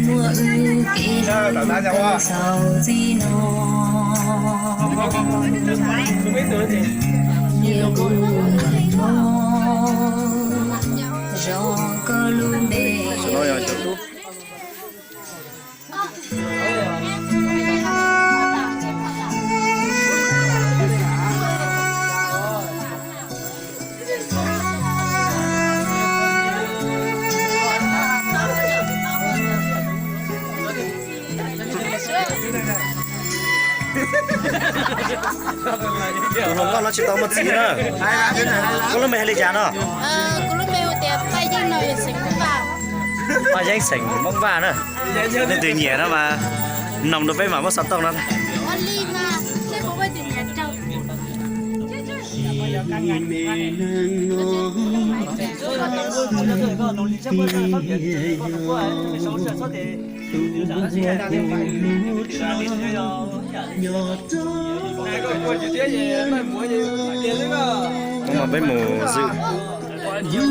Muaj wb kev hlub tau xaus txij no, niam kuv nraim hlo zov koj lub npe. Tus hluas nkauj no tsis tau muaj txiv na. Koj lub npe hais li cas no? Kuv lub npe hu tias Paj Yeeb no, yog xeem Hmoob Vaj. Paj Yeeb xeem Hmoob Vaj na. Leej twg nyiam no mas noog rau peb mam muab xov tooj no. Hnub no peb mus dự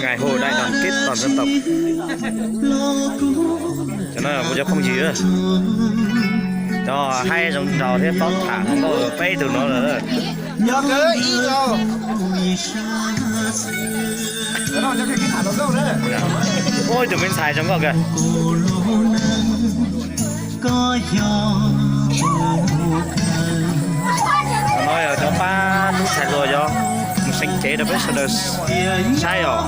ngày hội đại đoàn kết toàn dân tộc. Cov no kuv cov phooj ywg, cov haib zoo nraug thiab paub tham nkauj peb tug no lawm. Ua ib tug me ntxhais zoo nkauj kawg. No yog cov pab tub ntxhais hluas yog mus seev cev rau peb sawv daws saib os.